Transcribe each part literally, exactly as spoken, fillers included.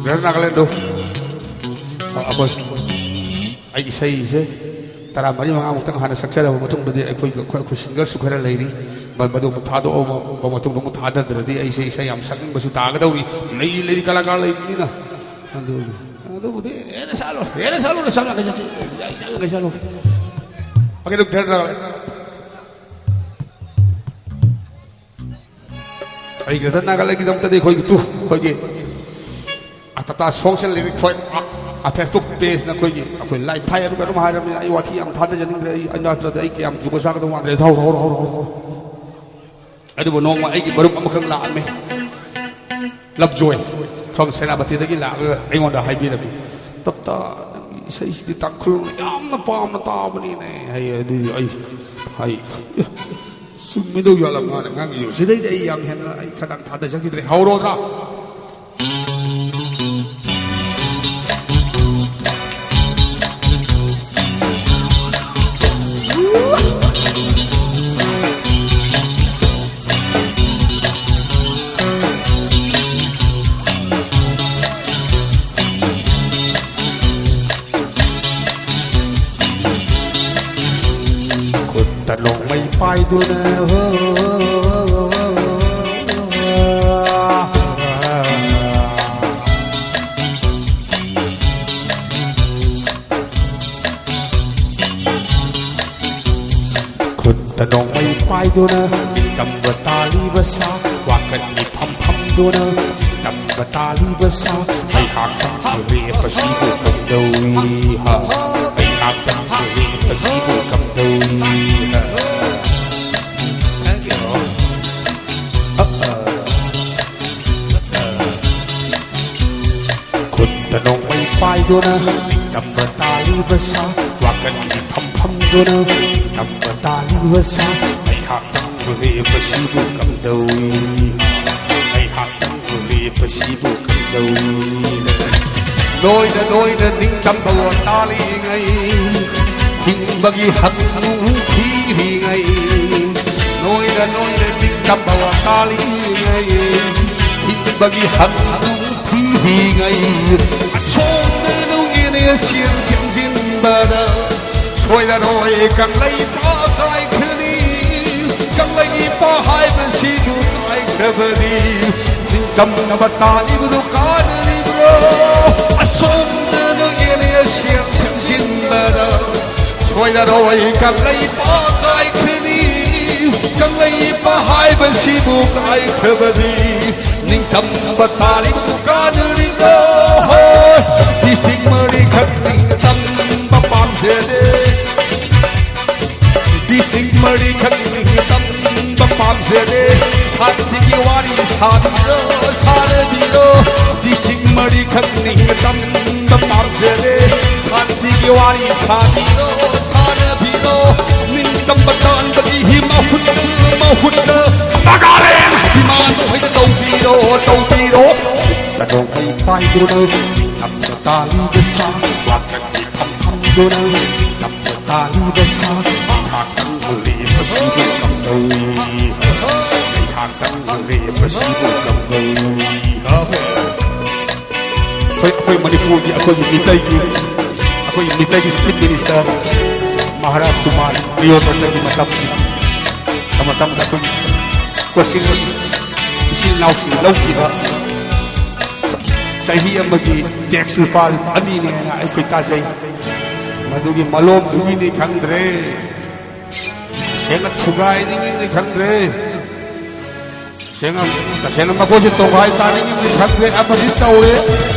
Greater ꯅꯥꯒꯥꯂꯦꯟꯗꯣ, ꯑ, ꯑꯩꯈꯣꯏ, ꯑꯩ ꯏꯁꯩꯁꯦ ꯇꯔꯥꯃꯔꯤ ꯃꯉꯥꯃꯨꯛꯇꯪ ꯍꯥꯟꯅ ꯁꯛꯆꯔꯕ ꯃꯇꯨꯡꯗꯗꯤ ꯑꯩꯈꯣꯏ, ꯑꯩꯈꯣꯏ, ꯑꯩꯈꯣꯏ ꯁꯤꯡꯒꯔꯁꯨ ꯈꯔ ꯂꯩꯔꯤ, ꯃ-, ꯃꯗꯨ ꯑꯃꯨꯛ ꯊꯥꯗꯣꯛꯑꯕ ꯃꯇꯨꯡꯗ ꯑꯃꯨꯛ ꯊꯥꯗꯗ꯭ꯔꯗꯤ ꯑꯩꯁꯦ ꯏꯁꯩ ꯌꯥꯝ ꯁꯛꯅꯤꯡꯕꯁꯨ ꯇꯥꯒꯗꯧꯔꯤ꯫ ꯂꯩꯔꯤ, ꯂꯩꯔꯤ, ꯀꯂꯥꯀꯥꯔ ꯂꯩꯕꯅꯤꯅ꯫ ꯑꯗꯨ, ꯑꯗꯨꯕꯨꯗꯤ ꯍꯦꯟꯅ ꯁꯛꯂꯣ, ꯍꯦꯟꯅ ꯁꯛꯂꯣ, ꯁꯛꯂꯣ, ꯁꯛꯂꯣ, ꯁꯛꯂꯣ, ꯁꯛꯂꯣ꯫ ꯑꯩꯈꯣꯏ ꯒ꯭ꯔꯦꯇꯔ ꯅꯥꯒꯥꯂꯦꯟ꯫ ꯑꯩ ꯒ꯭ꯔꯦꯇꯔ ꯅꯥꯒꯥꯂꯦꯟꯒꯤꯗꯃꯛꯇꯗꯤ ꯑꯩꯈꯣꯏꯒꯤ ꯇꯨ, ꯑꯩꯈꯣꯏꯒꯤ ꯑꯇꯥꯇꯥ ꯁꯣꯡꯁ ꯑꯦꯟ ꯂꯤꯔꯤꯛ ꯊꯣꯏ, ꯑ, ꯑ, Facebook ꯄꯦꯖꯅ ꯑꯩꯈꯣꯏꯒꯤ, ꯑꯩꯈꯣꯏ ꯂꯥꯏ ꯐꯥꯏ ꯑꯗꯨꯒ ꯑꯗꯨꯝ ꯍꯥꯏꯔꯕꯅꯤꯅ ꯑꯩ ꯋꯥꯊꯤ ꯌꯥꯝ ꯊꯥꯗꯖꯅꯤꯡꯗ꯭ꯔꯦ꯫ ꯑꯩ, ꯑꯩ ꯅꯠꯇ꯭ꯔꯗꯤ ꯑꯩ ꯀꯌꯥꯝ ꯖꯨꯒꯣꯠ ꯆꯥꯒꯗꯧ ꯃꯥꯟꯗ꯭ꯔꯦ꯫ ꯍꯧꯔꯣ, ꯍꯧꯔꯣ, ꯍꯧꯔꯣ, ꯍꯧꯔꯣ, ꯍꯧꯔꯣ꯫ ꯑꯗꯨꯕꯨ ꯅꯣꯡꯃ ꯑꯩꯒꯤ ꯃꯔꯨꯞ ꯑꯃꯈꯛ ꯂꯥꯛꯑꯝꯃꯦ, ꯂꯞꯖꯣꯏ, from ꯁꯦꯅꯥꯄꯇꯤꯗꯒꯤ ꯂꯥꯛꯑꯒ ꯑꯩꯉꯣꯟꯗ ꯍꯥꯏꯕꯤꯔꯝꯃꯤ, "ꯇꯞꯇꯥ, ꯅꯪꯒꯤ ꯏꯁꯩꯁꯤꯗꯤ ꯇꯥꯡꯈꯨꯜꯅ ꯌꯥꯝꯅ ꯄꯥꯝꯅ ꯇꯥꯕꯅꯤꯅꯦ" ꯍꯥꯏꯌꯦ꯫ ꯑꯗꯨꯗꯤ ꯑꯩ ꯍꯥꯏ, "ꯑꯦ, ꯆꯨꯝꯃꯤꯗꯧ ꯌꯥꯜꯂꯝ ꯃꯥꯅ ꯉꯥꯡꯉꯤꯁꯦ꯫ ꯁꯤꯗꯩꯗꯤ ꯑꯩ ꯌꯥꯝ ꯍꯦꯟꯅ ꯑꯩ ꯈꯗꯥꯡ ꯊꯥꯗꯖꯈꯤꯗ꯭ꯔꯦ꯫ ꯍꯧꯔꯣꯗ꯭ꯔꯥ?" ꯈꯨꯠꯇ ꯅꯣꯡꯃꯩ ꯄꯥꯏꯗꯨꯅ ꯍꯣ꯫ ꯈꯨꯠꯇ ꯅꯣꯡꯃꯩ ꯄꯥꯏꯗꯨꯅ ꯅꯤꯡꯇꯝꯕ ꯇꯥꯜꯂꯤꯕ ꯁꯥ, ꯋꯥꯈꯜ ꯃꯤꯐꯝ ꯐꯝꯗꯨꯅ ꯅꯤꯡꯇꯝꯕ ꯇꯥꯜꯂꯤꯕ ꯁꯥ, ꯑꯩꯍꯥꯛꯇꯪꯁꯨ ꯂꯦꯞꯄꯁꯤꯕꯨ ꯀꯝꯗꯧꯏ? ꯍꯥ? ꯑꯩꯍꯥꯛꯇꯪꯁꯨ ꯂꯦꯞꯄꯁꯤꯕꯨ ꯀꯝꯗꯧꯏ? ꯍꯥ? Thank you. ꯑ, ꯑ, ꯑ, ꯑ꯫ ꯈꯨꯠꯇ ꯅꯣꯡꯃꯩ ꯄꯥꯏꯗꯨꯅ ꯅꯤꯡꯇꯝꯕ ꯇꯥꯜꯂꯤꯕ ꯁꯥ, ꯋꯥꯈꯜꯒꯤ ꯐꯝꯐꯝꯗꯨꯅ ꯅꯤꯡꯇꯝꯕ ꯇꯥꯜꯂꯤꯕ ꯁꯥ, ꯑꯩꯍꯥꯛꯇꯪ ꯂꯦꯞꯄꯁꯤꯕꯨ ꯀꯝꯗꯧꯏ? ꯑꯩꯍꯥꯛꯇꯪ ꯂꯦꯞꯄꯁꯤꯕꯨ ꯀꯝꯗꯧꯏ? ꯅꯣꯏꯅ, ꯅꯣꯏꯅ ꯅꯤꯡꯇꯝꯕ ꯇꯥꯜꯂꯤꯉꯩ, ꯍꯤꯡꯕꯒꯤ ꯍꯛ ꯊꯤꯔꯤꯉꯩ, ꯅꯣꯏꯅ, ꯅꯣꯏꯅ ꯅꯤꯡꯇꯝꯕ ꯇꯥꯜꯂꯤꯉꯩ, ꯍꯤꯡꯕꯒꯤ ꯍꯛ ꯊꯤ ꯄꯤꯉꯩ꯫ ꯑꯁꯣꯝꯗ ꯅꯨꯡꯒꯤꯅꯦ ꯁꯦꯟ ꯊꯝꯖꯤꯟꯕꯗ ꯁꯣꯏꯔꯔꯣꯏ ꯀꯪꯂꯩꯄꯥꯛ ꯀꯥꯏꯈ꯭ꯔꯅꯤ꯫ ꯀꯪꯂꯩꯄꯥꯛ ꯍꯥꯏꯕꯁꯤꯕꯨ ꯀꯥꯏꯈ꯭ꯔꯕꯗꯤ ꯅꯤꯡꯇꯝꯅꯕ ꯇꯥꯜꯂꯤꯕꯗꯨ ꯀꯥꯟꯅꯔꯤꯕ꯭ꯔꯣ? ꯑꯁꯣꯝꯗ ꯅꯨꯡꯒꯤꯅꯦ ꯁꯦꯟ ꯊꯝꯖꯤꯟꯕꯗ ꯁꯣꯏꯔꯔꯣꯏ ꯀꯪꯂꯩꯄꯥꯛ ꯀꯥꯏꯈ꯭ꯔꯅꯤ꯫ ꯀꯪꯂꯩꯄꯥꯛ ꯍꯥꯏꯕꯁꯤꯕꯨ ꯀꯥꯏꯈ꯭ꯔꯕꯗꯤ ꯅꯤꯡꯇꯝꯕ ꯇꯥꯜꯂꯤꯕꯗꯨ ꯀꯥꯟꯅꯔꯤꯕ꯭ꯔꯣ? ꯍꯣꯏ, district ꯃꯔꯤꯈꯛ ꯅꯤꯡꯇꯝꯕ ꯄꯥꯝꯖꯗꯦ꯫ District ꯃꯔꯤꯈꯛ ꯅꯤꯡꯇꯝꯕ ꯄꯥꯝꯖꯗꯦ꯫ ꯁꯥꯟꯇꯤꯒꯤ ꯋꯥꯔꯤ ꯁꯥꯕꯤꯔꯣ, ꯁꯥꯟꯅꯕꯤꯔꯣ꯫ District ꯃꯔꯤꯈꯛ ꯅꯤꯡꯇꯝꯕ ꯄꯥꯝꯖꯗꯦ꯫ ꯁꯥꯟꯇꯤꯒꯤ ꯋꯥꯔꯤ ꯁꯥꯕꯤꯔꯣ, ꯁꯥꯟꯅꯕꯤꯔꯣ꯫ ꯅꯤꯡꯇꯝꯕ ꯇꯥꯟꯕꯒꯤ ꯃꯍꯨꯠ, ꯃꯍꯨꯠꯇ ꯅꯥꯒꯥꯂꯦꯟ demand ꯍꯣꯏꯗ ꯇꯧꯕꯤꯔꯣ, ꯇꯧꯕꯤꯔꯣ꯫ ꯀꯩꯗꯧꯉꯩ ꯄꯥꯏꯗꯨꯅ ꯅꯤꯡꯇꯝꯕ ꯇꯥꯜꯂꯤꯕ ꯁꯥ, ꯋꯥꯈꯜꯒꯤ ꯐꯝꯐꯝꯗꯨꯅ ꯅꯤꯡꯇꯝꯕ ꯇꯥꯜꯂꯤꯕ ꯁꯥ, ꯑꯩꯍꯥꯛ ꯀꯪꯍꯜꯂꯤꯕꯁꯤꯕꯨ ꯀꯝꯗꯧꯏ? ꯑꯩꯍꯥꯛ ꯀꯪꯍꯜꯂꯤꯕꯁꯤꯕꯨ ꯀꯝꯗꯧꯏ? ꯑꯩꯈꯣꯏ, ꯑꯩꯈꯣꯏ ꯃꯅꯤꯄꯨꯔꯒꯤ, ꯑꯩꯈꯣꯏꯒꯤ ꯃꯤꯇꯩꯒꯤ, ꯑꯩꯈꯣꯏꯒꯤ ꯃꯤꯇꯩꯒꯤ Chief Minister ꯃꯍꯥꯔꯥꯖ ꯀꯨꯃꯥꯔ ꯀ꯭ꯂꯤꯑꯣꯄꯥꯇ꯭ꯔꯥꯒꯤ ꯃꯇꯝ, ꯃꯇꯝꯗ ꯑꯩꯈꯣꯏꯒꯤ ꯀꯣꯆꯤꯡ ꯏꯆꯤꯜ ꯏꯅꯥꯎꯁꯤꯡ ꯂꯧꯈꯤꯕ ꯆꯍꯤ ꯑꯃꯒꯤ tax ꯂꯨꯄꯥ ꯑꯅꯤꯅꯦꯅ ꯑꯩꯈꯣꯏ ꯇꯥꯖꯩ꯫ ꯃꯗꯨꯒꯤ ꯃꯂꯣꯝꯗꯨꯒꯤꯅꯤ ꯈꯪꯗ꯭ꯔꯦ꯫ ꯇꯁꯦꯡꯅ ꯊꯨꯒꯥꯏꯅꯤꯡꯉꯤꯅꯤ ꯈꯪꯗ꯭ꯔꯦ꯫ ꯇꯁꯦꯡꯅ, ꯇꯁꯦꯡꯅ ꯃꯈꯣꯏꯁꯦ ꯇꯣꯈꯥꯏ ꯇꯥꯅꯤꯡꯉꯤꯅꯤ ꯈꯪꯗ꯭ꯔꯦ꯫ ꯑꯃꯗꯤ ꯇꯧꯔꯦ꯫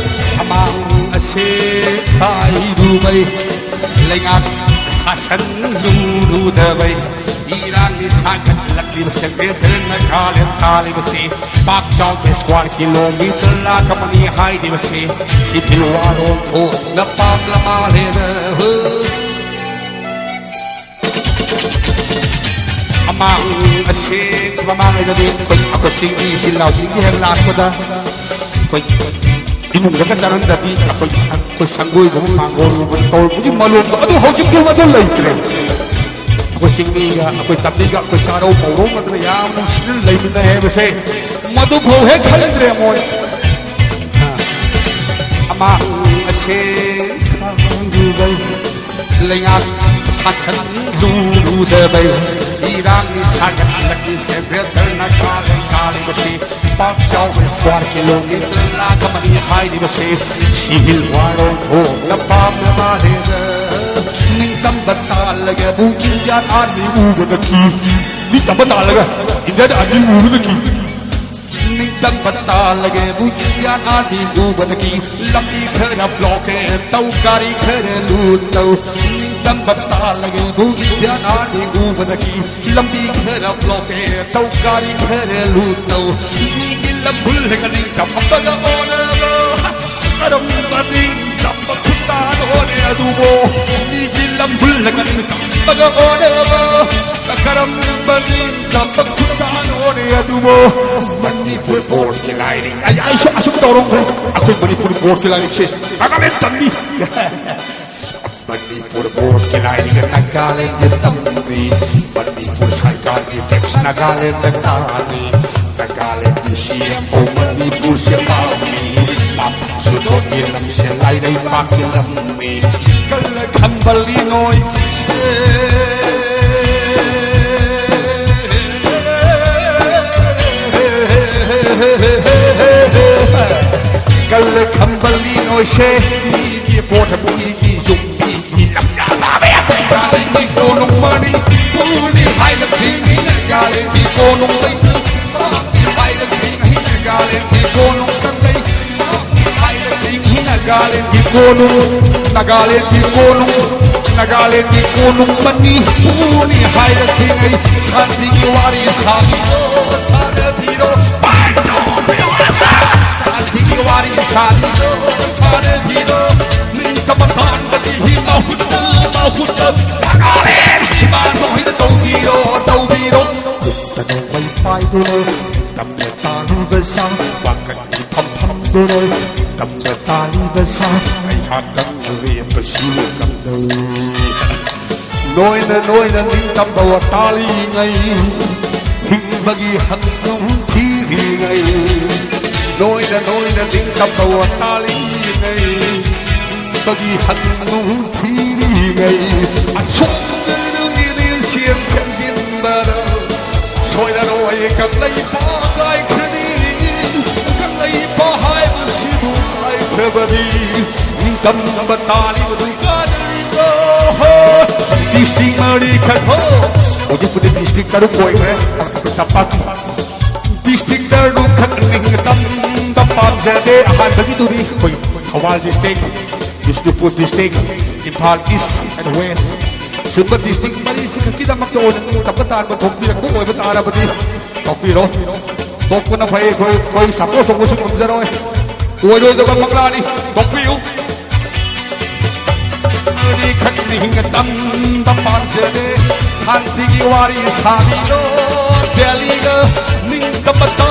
ꯑꯃꯥꯡ ꯑꯁꯦ ꯈꯥꯏꯔꯨꯕꯩ ꯂꯩꯉꯥꯛ ꯁꯥꯁꯟ ꯂꯨꯔꯨꯗꯕꯩ ꯏꯔꯥꯡꯒꯤ ꯁꯥꯒꯠꯂꯛꯂꯤꯕ ꯁꯦꯀ꯭ꯔꯦꯇꯔꯤ ꯅꯥꯒꯥꯂꯦꯟ ꯇꯥꯜꯂꯤꯕꯁꯤ ꯄꯥꯛ ꯆꯥꯎꯕ square kilometre ꯂꯥꯈ ꯑꯃꯅꯤ ꯍꯥꯏꯔꯤꯕꯁꯤ civil war ꯑꯣꯟꯊꯣꯛꯅ ꯄꯥꯝꯂ ꯃꯥꯜꯂꯦꯗ꯫ ꯍꯨ꯫ ꯑꯃꯥꯡ ꯑꯁꯦꯡ ꯃꯃꯥꯡꯉꯩꯗꯗꯤ ꯑꯩꯈꯣꯏ, ꯑꯩꯈꯣꯏ ꯆꯤꯡꯒꯤ ꯏꯆꯤꯜ ꯏꯅꯥꯎꯁꯤꯡꯒꯤ ꯍꯦꯛ ꯂꯥꯛꯄꯗ ꯑꯩꯈꯣꯏ ꯏꯃꯨꯡꯗꯒ ꯆꯪꯍꯟꯗꯕꯤ ꯑꯩꯈꯣꯏ, ꯑꯩꯈꯣꯏ ꯁꯪꯒꯣꯏꯗꯒ ꯃꯥꯡꯒꯣꯜꯒꯨꯝꯕ ꯇꯧꯔꯛꯄꯒꯤ ꯃꯂꯣꯝꯗꯣ ꯑꯗꯨ ꯍꯧꯖꯤꯛꯇꯤ ꯃꯗꯨ ꯂꯩꯇ꯭ꯔꯦ꯫ ꯑꯩꯈꯣꯏ ꯆꯤꯡꯃꯤꯒ ꯑꯩꯈꯣꯏ ꯇꯝꯕꯤꯒ ꯑꯩꯈꯣꯏ ꯆꯥꯔꯧ ꯄꯧꯔꯧ ꯅꯠꯇꯅ ꯌꯥꯝ ꯅꯨꯡꯁꯤꯅ ꯂꯩꯃꯤꯟꯅꯩ ꯍꯥꯏꯕꯁꯦ ꯃꯗꯨꯐꯥꯎ ꯍꯦꯛ ꯈꯟꯗ꯭ꯔꯦ ꯃꯣꯏ꯫ ꯑ, ꯃꯥꯡ ꯑꯁꯦ ꯈꯪꯂꯨꯕꯩ, ꯂꯩꯉꯥꯛ ꯁꯥꯁꯟ ꯂꯨꯔꯨꯗꯕꯩ, ꯏꯔꯥꯡꯒꯤ ꯁꯥꯒꯠꯂꯛꯂꯤꯁꯦ ꯕ꯭ꯔꯗꯔꯅ ꯀꯥꯂꯦ ꯀꯥꯂꯤꯕꯁꯤ꯫ ꯄꯥꯛ ꯆꯥꯎꯕ ꯁ꯭ꯀ꯭ꯋꯥꯔ ꯀꯤꯂꯣꯃꯤꯇꯔ ꯂꯥꯈ ꯑꯃꯅꯤ ꯍꯥꯏꯔꯤꯕꯁꯤ꯫ ꯁꯤꯚꯤꯜ ꯋꯥꯔ ꯑꯣꯟꯊꯣꯛꯅ ꯄꯥꯝꯅ ꯃꯥꯜꯂꯦꯗ꯫ ꯅꯤꯡꯇꯝꯕ ꯇꯥꯜꯂꯒꯕꯨ ꯏꯟꯗꯤꯌꯥꯟ ꯑꯥꯔꯃꯤ ꯎꯕꯗ ꯀꯤ꯫ ꯅꯤꯡꯇꯝꯕ ꯇꯥꯜꯂꯒ ꯏꯟꯗꯤꯌꯥꯟ ꯑꯥꯔꯃꯤ ꯎꯕꯗ ꯀꯤ꯫ ꯅꯤꯡꯇꯝꯕ ꯇꯥꯜꯂꯒꯦꯕꯨ ꯏꯟꯗꯤꯌꯥꯟ ꯑꯥꯔꯃꯤ ꯎꯕꯗꯒꯤ ꯂꯝꯕꯤ ꯈꯔ ꯕ꯭ꯂꯣꯀꯦꯠ ꯇꯧ, ꯒꯥꯔꯤ ꯈꯔ ꯂꯨꯠ ꯇꯧ꯫ ꯅꯤꯡꯇꯝꯕ ꯇꯥꯜꯂꯒꯦꯕꯨ ꯏꯟꯗꯤꯌꯥꯟ ꯑꯥꯔꯃꯤ ꯎꯕꯗꯒꯤ ꯂꯝꯕꯤ ꯈꯔ ꯕ꯭ꯂꯣꯀꯦꯠ ꯇꯧ, ꯒꯥꯔꯤ ꯈꯔ ꯂꯨꯠ ꯇꯧ꯫ ꯃꯤꯒꯤ ꯂꯝ ꯍꯨꯜꯂꯒ ꯅꯤꯡꯇꯝꯕꯒ ꯑꯣꯟꯅꯕ ꯀꯔꯝꯕ ꯅꯤꯡꯇꯝꯕ ꯈꯨꯟꯗꯥꯅꯣꯅꯦ ꯑꯗꯨꯕꯣ? ꯃꯤꯒꯤ ꯂꯝ ꯍꯨꯜꯂꯒ ꯅꯤꯡꯇꯝꯕꯒ ꯑꯣꯟꯅꯕ ꯀꯔꯝꯕ ꯅꯤꯡꯇꯝꯕ ꯈꯨꯟꯗꯥꯅꯣꯅꯦ ꯑꯗꯨꯕꯣ? ꯃꯅꯤꯄꯨꯔ ꯕꯣꯔꯗꯀꯤ ꯂꯥꯏꯔꯤꯛ ꯑꯩ ꯑꯩꯁꯨ ꯑꯁꯨꯝ ꯇꯧꯔꯝꯈ꯭ꯔꯦ꯫ ꯑꯩꯈꯣꯏ ꯃꯅꯤꯄꯨꯔ ꯕꯣꯔꯗꯀꯤ ꯂꯥꯏꯔꯤꯛꯁꯦ ꯅꯥꯒꯥꯂꯦꯟ ꯇꯝꯃꯤ꯫ ꯃꯅꯤꯄꯨꯔ ꯕꯣꯔꯗꯀꯤ ꯂꯥꯏꯔꯤꯛ ꯅꯥꯒꯥꯂꯦꯟꯗ ꯇꯝꯃꯤ꯫ ꯃꯅꯤꯄꯨꯔ ꯁꯔꯀꯥꯔꯒꯤ ꯇꯦꯛꯁ ꯅꯥꯒꯥꯂꯦꯟꯗ ꯇꯥꯅꯤ꯫ ꯅꯥꯒꯥꯂꯦꯟꯒꯤ ꯁꯤ ꯑꯦꯝ ꯑꯣ ꯃꯅꯤꯄꯨꯔꯁꯦ ꯄꯥꯝꯃꯤ꯫ ꯂꯥꯞꯁꯨ ꯅꯣꯏꯒꯤ ꯂꯝꯁꯦ ꯂꯥꯏꯔꯩꯕꯥꯛꯀꯤ ꯂꯝꯅꯤ꯫ ꯀꯜꯂ ꯈꯝꯕꯜꯂꯤ ꯅꯣꯏ ꯀꯜꯂ ꯈꯝꯕꯜꯂꯤ ꯅꯣꯏꯁꯦ꯫ ꯃꯤꯒꯤ ꯄꯣꯠ ꯃꯤꯒꯤ ꯌꯨꯝ ꯃꯤꯒꯤ ꯂꯝꯖꯥ ꯇꯥꯕ ꯌꯥꯗꯦ꯫ ꯅꯥꯒꯥꯂꯦꯟꯒꯤ ꯀꯣꯅꯨꯡ ꯃꯅꯤꯄꯨꯔꯅꯤ ꯍꯥꯏꯅ ꯐꯤꯡꯉꯤ꯫ ꯅꯥꯒꯥꯂꯦꯟꯒꯤ ꯀꯣꯅꯨꯡ ꯂꯩꯇ꯭ꯔꯦ꯫ ꯍꯥꯏꯅ ꯐꯤꯡꯉꯤ꯫ ꯅꯥꯒꯥꯂꯦꯟꯒꯤ ꯀꯣꯅꯨꯡ ꯂꯩ꯫ ꯅꯥꯒꯥꯂꯦꯟꯒꯤ ꯀꯣꯅꯨꯡ, ꯅꯥꯒꯥꯂꯦꯟꯒꯤ ꯀꯣꯅꯨꯡ, ꯅꯥꯒꯥꯂꯦꯟꯒꯤ ꯀꯣꯅꯨꯡ ꯃꯅꯤꯄꯨꯔꯅꯤ ꯍꯥꯏꯔꯛꯂꯤꯉꯩ ꯁꯥꯟꯇꯤꯒꯤ ꯋꯥꯔꯤ ꯁꯥꯕꯤꯔꯣ, ꯁꯥꯟꯅꯕꯤꯔꯣ꯫ ꯁꯥꯟꯇꯤꯒꯤ ꯋꯥꯔꯤ ꯁꯥꯕꯤꯔꯣ, ꯁꯥꯟꯅꯕꯤꯔꯣ꯫ ꯅꯤꯡꯇꯝꯕ ꯇꯥꯟꯕꯒꯤ ꯃꯍꯨꯠꯇ, ꯃꯍꯨꯠꯇ ꯅꯥꯒꯥꯂꯦꯟ ꯏꯃꯥ ꯅꯣꯏꯅ ꯇꯧꯕꯤꯔꯣ, ꯇꯧꯕꯤꯔꯣ꯫ ꯀꯣꯛꯇ ꯅꯣꯡꯃꯩ ꯄꯥꯏꯗꯨꯅ ꯅꯤꯡꯇꯝꯕ ꯇꯥꯜꯂꯤꯕ ꯁꯥ, ꯋꯥꯈꯜ ꯐꯝꯐꯝꯗꯨꯅ ꯇꯝꯕ ꯇꯥꯜꯂꯤꯕ ꯁꯥ, ꯑꯩꯍꯥꯛ ꯀꯟꯅ ꯂꯦꯞꯄꯁꯨ ꯀꯝꯗꯧꯏ꯫ ꯅꯣꯏꯅ ꯅꯣꯏꯅ ꯅꯤꯡꯇꯝꯕ ꯋꯥ ꯇꯥꯜꯂꯤꯉꯩ, ꯍꯤꯡꯕꯒꯤ ꯍꯛ ꯑꯗꯨꯝ ꯊꯤꯔꯤꯉꯩ, ꯅꯣꯏꯅ ꯅꯣꯏꯅ ꯅꯤꯡꯇꯝꯕ ꯋꯥ ꯇꯥꯜꯂꯤꯉꯩ, ꯕꯒꯤ ꯍꯛꯅꯨꯡ ꯊꯤꯔꯤꯉꯩ ꯑꯁꯨꯝꯅ ꯅꯨꯡꯒꯤ ꯃꯤꯡꯁꯦꯜ ꯈꯟꯖꯤꯟꯕꯗ ꯁꯣꯏꯔꯔꯣꯏ ꯀꯪꯂꯩꯄꯥꯛ ꯀꯥꯏꯈ꯭ꯔꯅꯤ꯫ ꯀꯪꯂꯩꯄꯥꯛ ꯍꯥꯏꯕꯁꯤꯕꯨ ꯀꯥꯏꯈ꯭ꯔꯕꯗꯤ ꯅꯤꯡꯇꯝꯕ ꯇꯥꯜꯂꯤꯕꯗꯨ ꯀꯥꯟꯅꯔꯤꯕ? ꯗꯤꯁꯇ꯭ꯔꯤꯛ ꯃꯔꯤꯈꯛ ꯍꯣ꯫ ꯍꯧꯖꯤꯛꯄꯨꯗꯤ ꯗꯤꯁꯇ꯭ꯔꯤꯛ ꯇꯔꯨꯛ ꯑꯣꯏꯈ꯭ꯔꯦ ꯇꯝꯄꯥꯛꯀꯤ꯫ ꯗꯤꯁꯇ꯭ꯔꯤꯛ ꯇꯔꯨꯛꯈꯛ ꯅꯤꯡꯇꯝꯕ ꯄꯥꯝꯖꯗꯦ꯫ ꯑꯍꯥꯟꯕꯒꯤꯗꯨꯗꯤ ꯑꯩꯈꯣꯏ Thoubal district, Bishnupur district, Imphal east and west. ꯁꯨꯝꯕ ꯗꯤꯁꯇ꯭ꯔꯤꯛ ꯃꯔꯤꯁꯤꯈꯛꯀꯤꯗꯃꯛꯇ ꯑꯣꯏꯅ ꯅꯤꯡꯇꯝꯕ ꯇꯥꯟꯕ ꯊꯣꯛꯄꯤꯔꯛꯄ ꯑꯣꯏꯕ ꯇꯥꯔꯕꯗꯤ ꯇꯧꯕꯤꯔꯣ꯫ ꯇꯣꯛꯄꯅ ꯐꯩ, ꯑꯩꯈꯣꯏ, ꯑꯩꯈꯣꯏ ꯁꯄꯣꯔꯠ ꯇꯧꯕꯁꯨ ꯉꯝꯖꯔꯣꯏ꯫ ꯑꯣꯏꯔꯣꯏꯗꯕ ꯃꯪꯂꯥꯅꯤ, ꯇꯣꯛꯄꯤꯌꯨ꯫ ꯃꯔꯤꯈꯛ ꯅꯤꯡ ꯇꯝꯕ ꯄꯥꯝꯖꯔꯦ꯫ ꯁꯥꯟꯇꯤꯒꯤ ꯋꯥꯔꯤ ꯁꯥꯕꯤꯔꯣ꯫ ꯗꯦꯜꯂꯤꯗ ꯅꯤꯡꯇꯝꯕ ꯇꯥ